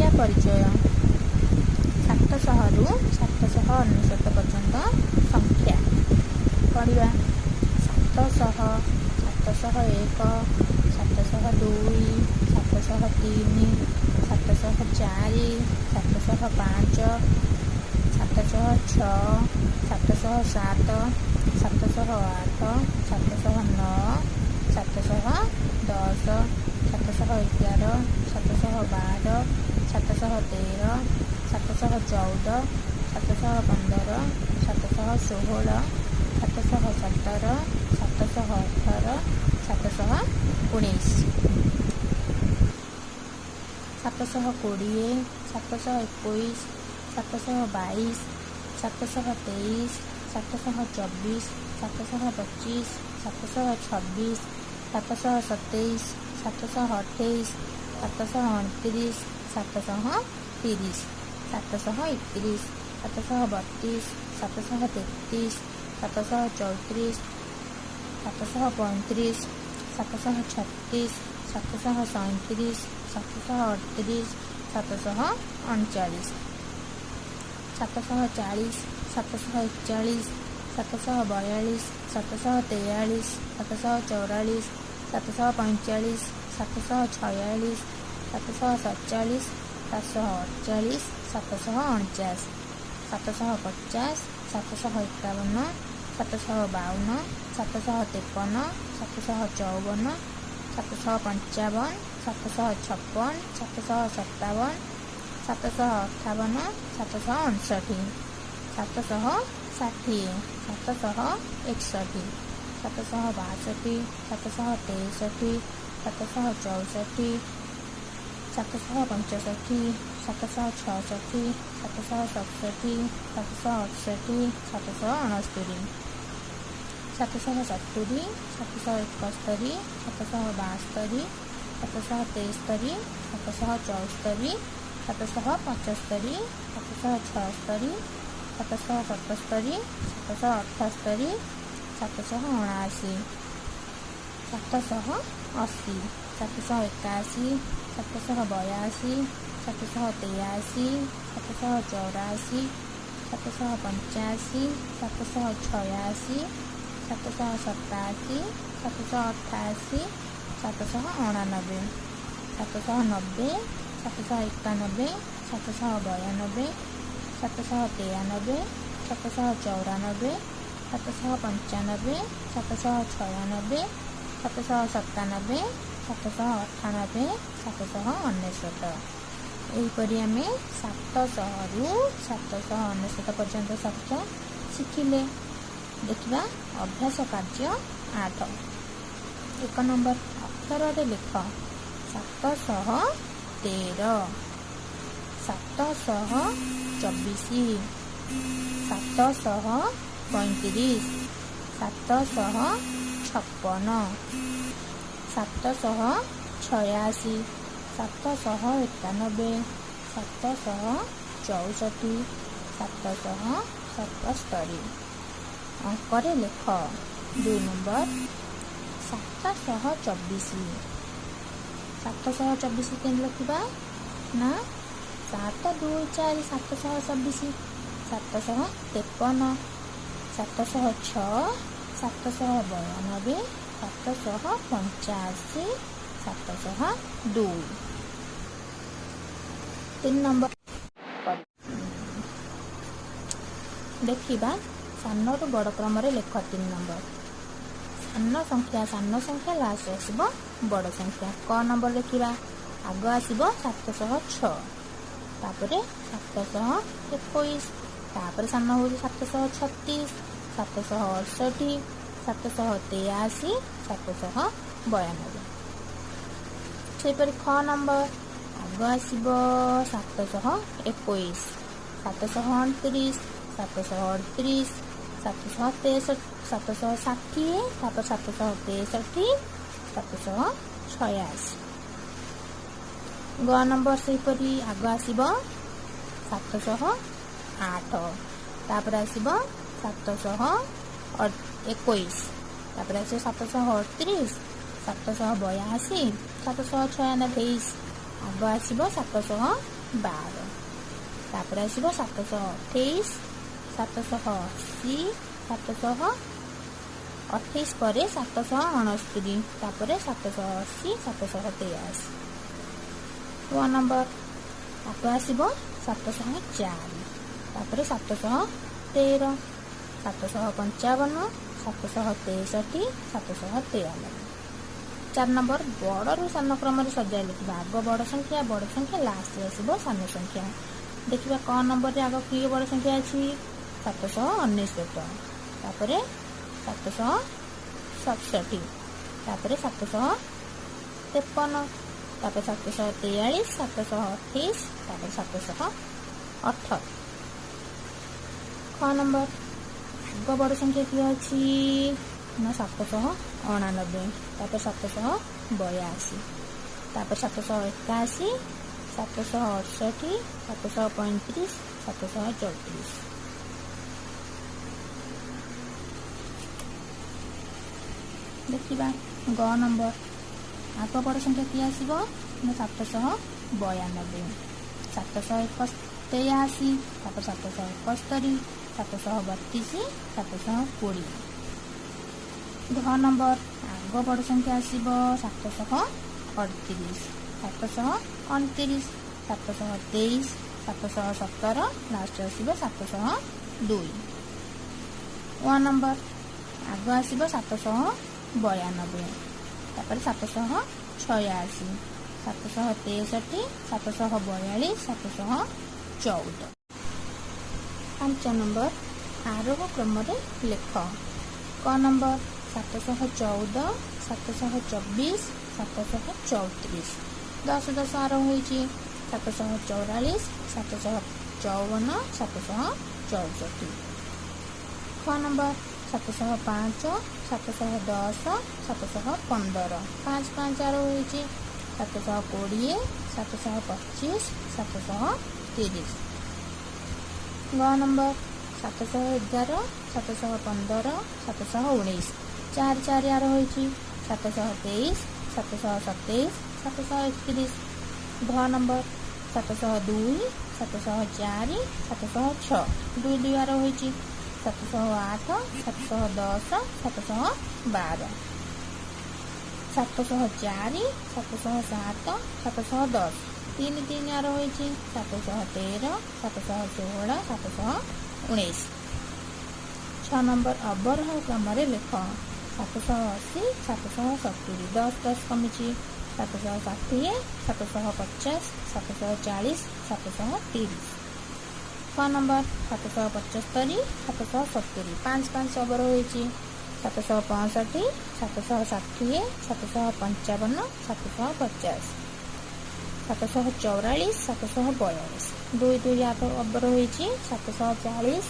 ସଂଖ୍ୟା ପରିଚୟ। 700ରୁ 799 ପର୍ଯ୍ୟନ୍ତ ସଂଖ୍ୟା ପଢ଼ିବା। 700, 701, 702, 703, 704, 705, 706, 707, 708, 709, 710, 711, 712, 713, 714, 715, 716, 717, 718, 719, 720, 721, 722, 723, 724, 725, 726, 727, 728, 729, 730, 731, 732, 733, 734, 735, 736, 737, 738, 739, 740, 741, 742, 743, 744, 745, 746, 747, 748, 749, 750, 751, 752, 753, 754, 755, 756, 757, 758, 759, 760, 761, 762, 763, 764, 765, 766, 767, 768, 769, 770, 771, 772, 773, 774, 775, 776, 777, 778, 779, 780, 781, 782, 783, 784, 785, 786, 787, 788, 789, 790, 791, 792, 793, 794, 795, 796, 797, 798, 799। ଏହିପରି ଆମେ 700ରୁ 799 ପର୍ଯ୍ୟନ୍ତ ସଂଖ୍ୟା ଶିଖିଲେ। ଦେଖିବା ଅଭ୍ୟାସ କାର୍ଯ୍ୟ 8। 1 ନମ୍ବର, ଅକ୍ଷରରେ ଲେଖ। 713, 724, 735, 756, 786, 791, 764, 777। ଅଙ୍କରେ ଲେଖ। 2 ନମ୍ବର, 724। 724 କେମିତି ଲେଖିବା ନା 7, 2, 4, 724, 753, 706, 792, 785, 702। 3 ନମ୍ବର ଦେଖିବା। ସାନରୁ ବଡ଼ କ୍ରମରେ ଲେଖ। 3 ନମ୍ବର, ସାନ ସଂଖ୍ୟା, ସାନ ସଂଖ୍ୟା, ଲାଷ୍ଟ ଆସିବ ବଡ଼ ସଂଖ୍ୟା। କ ନମ୍ବର ଦେଖିବା। ଆଗ ଆସିବ 706, ତାପରେ 721, ତାପରେ ସାନ ହେଉଛି 736, 768, 783, 792। ସେହିପରି ଖ ନମ୍ବର, ଆଗ ଆସିବ 721, 729, 738, 763, 760, ତାପରେ 763, 786। ଗ ନମ୍ବର ସେହିପରି ଆଗ ଆସିବ 708, ତାପରେ ଆସିବ 721, ତାପରେ ଆସିବ 738, 782, 796। ଆଗ ଆସିବ 709, 12। ତାପରେ ଆସିବ 728, 780, 728 ପରେ 769, ତାପରେ 780, 783। ୱ ନମ୍ବର ତାପରେ ଆସିବ 704, ତାପରେ 713, 755, 763, 793। 4 ନମ୍ବର ବଡ଼ରୁ ସାନ କ୍ରମରେ ସଜାଇ ଲେଖିବା। ଆଗ ବଡ଼ ସଂଖ୍ୟା, ବଡ଼ ସଂଖ୍ୟା, ଲାଷ୍ଟ ଆସିବ ସାନ ସଂଖ୍ୟା। ଦେଖିବା କ ନମ୍ବରରେ ଆଗ କିଏ ବଡ଼ ସଂଖ୍ୟା ଅଛି? 799, ତାପରେ 767, ତାପରେ 753, ତାପରେ 743, 728, ତାପରେ 718। ଖ ନମ୍ବର ଆଗ ବଡ଼ ସଂଖ୍ୟା କିଏ ଅଛି ନା 789, ତାପରେ 782, ତାପରେ 781, 768, 735, 734। ଦେଖିବା ଗ ନମ୍ବର ଆଗ ବଡ଼ ସଂଖ୍ୟା କିଏ ଆସିବ ନା 792, 783, ତାପରେ 771, 732, 720। ଘ ନମ୍ବର ଆଗ ବଡ଼ ସଂଖ୍ୟା ଆସିବ 738, 729, 723, 717, ଲାଷ୍ଟ ଆସିବ 702। ୱ ନମ୍ବର ଆଗ ଆସିବ 792, ତାପରେ 786, 763, 742, 714। 5 ନମ୍ବର ଆରୋହ କ୍ରମରେ ଲେଖ। କ ନମ୍ବର 714, 724, 734, 10 10 ଆରୋହ ହୋଇଛି। 744, 754, 764। ଖ ନମ୍ବର 705, 710, 715, 5 5 ଆରୋହ ହୋଇଛି। 720, 725, 730। ଗ ନମ୍ବର 711, 715, 719, 4 4 ଆରୋହ ହୋଇଛି। 723, 727, 731। ଘ ନମ୍ବର 702, 704, 706, 2 2 ଆରୋହ ହୋଇଛି। 708, 710, 712, 704, 707, 710, 3 3 ଆରୋହ ହୋଇଛି। 713, 716, 719। 6 ନମ୍ବର ଅବରୋହ କ୍ରମରେ ଲେଖ। 780, 770, 10 10 କମିଛି। 760, 750, 740, 730। ଛ ନମ୍ବର 775, 770, 5 5 ଅବରୋହ ହୋଇଛି। 765, 760, 755, 750, 744, 742, 2 2 ଅବରୋହ ହୋଇଛି। 740,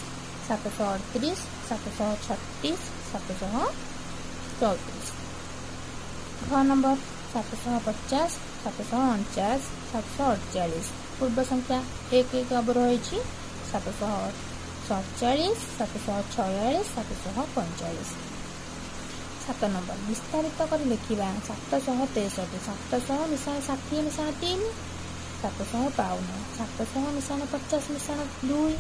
738, 736, 734। ଘ ନମ୍ବର 750, 749, 748, ପୂର୍ବ ସଂଖ୍ୟା 1 1 ଅବରୋହ ହୋଇଛି। 747, 746, 745। 7 ନମ୍ବର ବିସ୍ତାରିତ କରି ଲେଖିବା। 763, 700 ମିଶାଣ 60 ମିଶାଣ 3, 752, 700 ମିଶାଣ 50 ମିଶାଣ 2,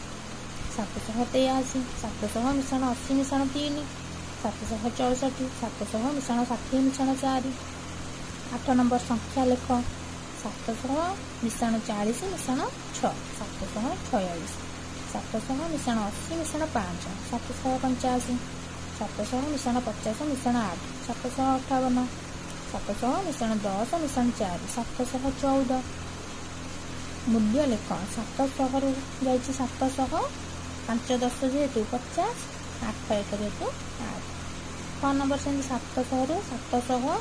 783, 700 ମିଶାଣ 80 ମିଶାଣ 3, 764, 700 ମିଶାଣ 60 ମିଶାଣ 4। 8 ନମ୍ବର ସଂଖ୍ୟା ଲେଖ। 700 ମିଶାଣ 40 ମିଶାଣ 6, 746, 700 ମିଶାଣ 80 ମିଶାଣ 5, 785, 700 ମିଶାଣ 50 ମିଶାଣ 8, 758, 700 ମିଶାଣ 10 ମିଶାଣ 4, 714। ମୂଲ୍ୟ ଲେଖ। 700ରୁ ଯାଇଛି 700, 5 10 ଯେହେତୁ 50, 8 1 ଯେହେତୁ 8। ଛଅ ନମ୍ବର ସେମିତି 700ରୁ 700,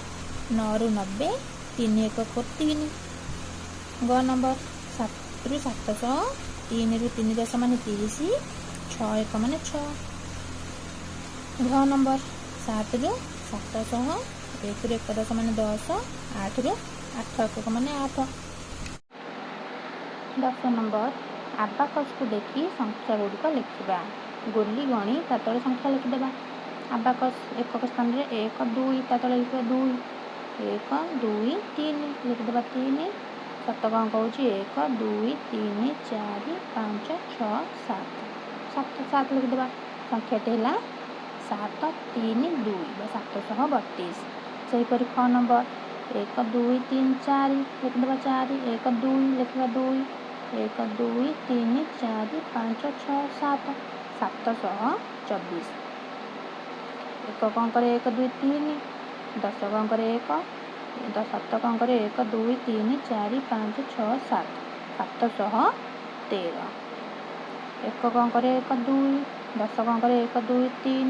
9ରୁ 90, 3 1 3। ଗ ନମ୍ବର 7ରୁ 700, 3ରୁ 3 10 ମାନେ 30, 6 1 ମାନେ 6। ଘ ନମ୍ବର 7ରୁ 700, 1ରୁ 1 10 ମାନେ 10, 8ରୁ 8 ଏକକ ମାନେ 8। 10 ନମ୍ବର ଆବାକସକୁ ଦେଖି ସଂଖ୍ୟା ଗୁଡ଼ିକ ଲେଖିବା। ଗୋଲି ଗଣି ତା ତଳେ ସଂଖ୍ୟା ଲେଖିଦେବା। ଆବାକସ ଏକକ ସ୍ଥାନରେ 1 2, ତା ତଳେ ଲେଖିବା 2, 1 2 3 ଲେଖିଦେବା 3। ସାତ କଣ କହୁଛି? 1, 2, 3, 4, 5, 6, 7, 7, 7 ଲେଖିଦେବା। ସଂଖ୍ୟାଟି ହେଲା 7 3 2 ବା 732। ସେହିପରି ଖ ନମ୍ବର, 1, 2, 3, 4 ଲେଖିଦେବା। 4, 1, 2 ଲେଖିବା, 2, 1, 2, 3, 4, 5, 6, 7, 724। ଏକ ଅଙ୍କରେ 1, 2, 3, 10 ଅଙ୍କରେ 1, 7 ଅଙ୍କରେ 1, 2, 3, 4, 5, 6, 7, 713। ଏକ ଅଙ୍କରେ 1, 2, 10 ଅଙ୍କରେ 1, 2, 3,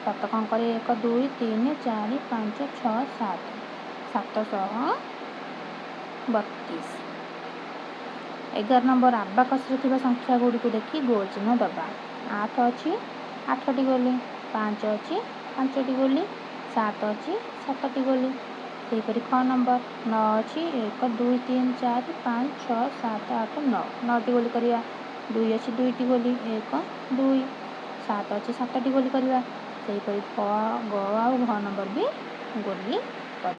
7 ଅଙ୍କରେ 1, 2, 3, 4, 5, 6, 7, 732। 11 ନମ୍ବର, ଆବାକସରେ ଥିବା ସଂଖ୍ୟା ଗୁଡ଼ିକୁ ଦେଖି ଗୋଲ ଚିହ୍ନ ଦେବା। 8 ଅଛି, 8ଟି ଗୋଲି। 5 ଅଛି, 5ଟି ଗୋଲି। 7 ଅଛି, 7ଟି ଗୋଲି। ସେହିପରି ଖ ନମ୍ବର, 9 ଅଛି, 1, 2, 3, 4, 5, 6, 7, 8, 9, 9ଟି ଗୋଲି କରିବା। 2 ଅଛି, 2ଟି ଗୋଲି, 1, 2। 7 ଅଛି, 7ଟି ଗୋଲି କରିବା। ସେହିପରି ଖ, ଗ ଆଉ ଘ ନମ୍ବର ବି ଗୋଲି